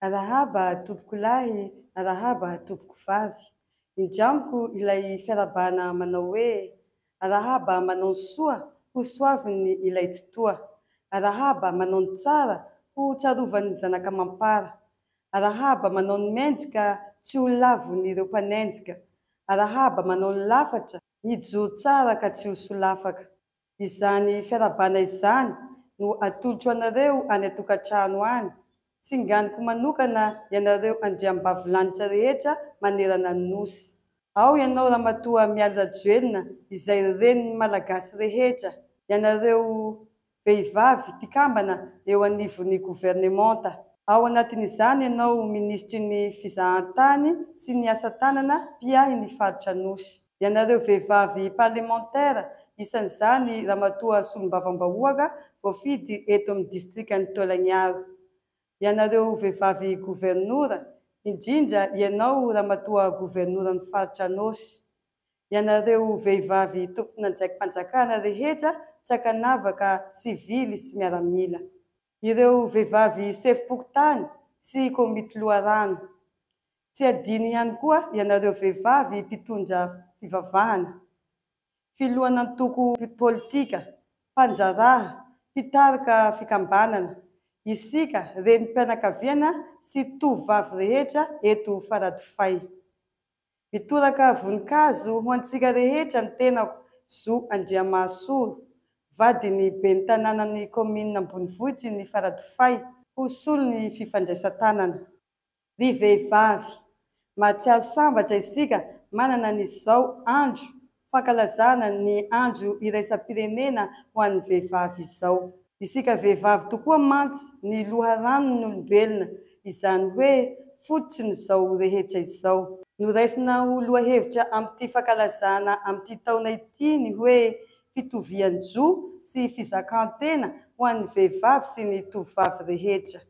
Arahaba tompokolahy, arahaba tompokovavy. Indramiko ilay fiarahabana manao hoe, Arahaba manao ny soa, ho soavin'ny ilay Tsitoha. Arahaba manao ny tsara, ho tsarovan'ny zanaka amam-para. Arahaba manao ny mendrika, tsy ho lavon'ireo mpanenjika. Arahaba manao ny lafatra, mijoro tsara ka tsy ho solafaka. Izany fiarahabana izany no atolotro anareo any an-tokantrano any. Singaniko manokana ianareo andriambavilanitra rehetra manerana ny Nosy. Ao ianao Ramatoa Mialy Rajoelina izay renin'ny Malagasy rehetra, ianareo vehivavy mpikambana eo anivon'ny governemanta. Ao anatin'izany ianao minisitry ny fizahantany sy ny asa tanana mpiahy ny faritra Anosy. Ianareo vehivavy parlemantera, isan'izany Ramatoa Solombavambahoaka voafidy eto amin'ny distrikan'i Taolagnaro. Ianareo vehivavy governora, indrindra ianao Ramatoa Governoran'ny faritra Anôsy. Ianareo vehivavy tompon'andraiki-panjakana rehetra tsy ankanavaka sivily sy miaramila. Ireo vehivavy sefom-pokontany sy komity loharano. Tsy adino ihany koa ianareo vehivavy mpitondra fivavahana. Filohan'antoko politika, mpandraharaha, mpitarika fikambanana, isika renim-pianakaviana sy tovovavy rehetra eto Faradofay. Mitoraka voninkazo ho antsika rehetra ny tenako, Zo Andriamahasoro, vadin'ny ben'ny tanànan'ny kaominina ambonivohitry ny Faradofay, ho solon'ny fifandraisan-tanana. Ry vehivavy, mahatsiaro sambatra isika manana an'izao andro fankalazana ny andro iraisam-pirenena ho an'ny vehivavy izao. Isika vehivavy tokoa mantsy ny loharanon'ny olombelona, izany hoe fototry ny izao rehetra izao. Noraisina ho lohahevitra amin'ity fankalazana amin'ity taona ity ny hoe fitovian-jo sy fizakan-tena ho an'ny vehivavy sy ny tovovavy rehetra.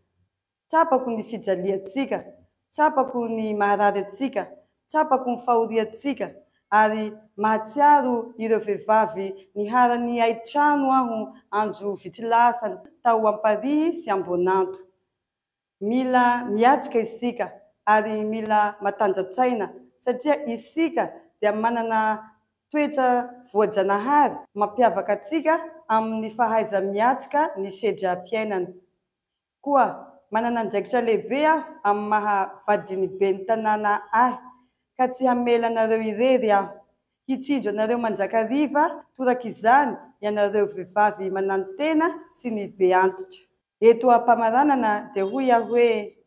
Tsapako ny fijaliantsika, tsapako ny maharary antsika, tsapako ny fahoriantsika, ary mahatsiaro ireo vehivavy niharan'ny hain-trano aho andro vitsy lasa tao Amparihy sy Amboananto. Mila miatrika isika ary mila matanja-tsaina satria isika dia manana toetra voajanahary mampiavaka antsika amin'ny fahaiza-miatrika ny sedram-piainana. Koa manana andraikitra lehibe aho amin'ny maha vadin'ny ben'ny tanàna ahy, ka tsy hamela anareo irery aho. Hitsinjo anareo mandrakariva torak'izany ianareo vehivavy mananotena sy ny be antitra. Eto am-pamaranana dia hoy aho hoe,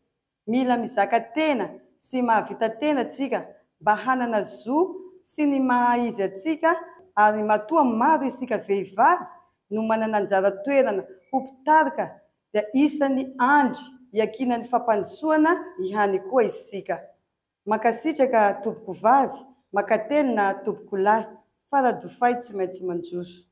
mila mizaka tena sy mahavita tena tsika mba hanana zo sy ny maha izy antsika ary matoa maro isika vehivavy no manana anjara toerana ho mpitarika dia isan'ny andry iankinan'ny fampandrosoana ihany koa isika. Mankasitraka tompoko vavy, mankatelina tompoko lahy, faradofay tsy maintsy mandroso.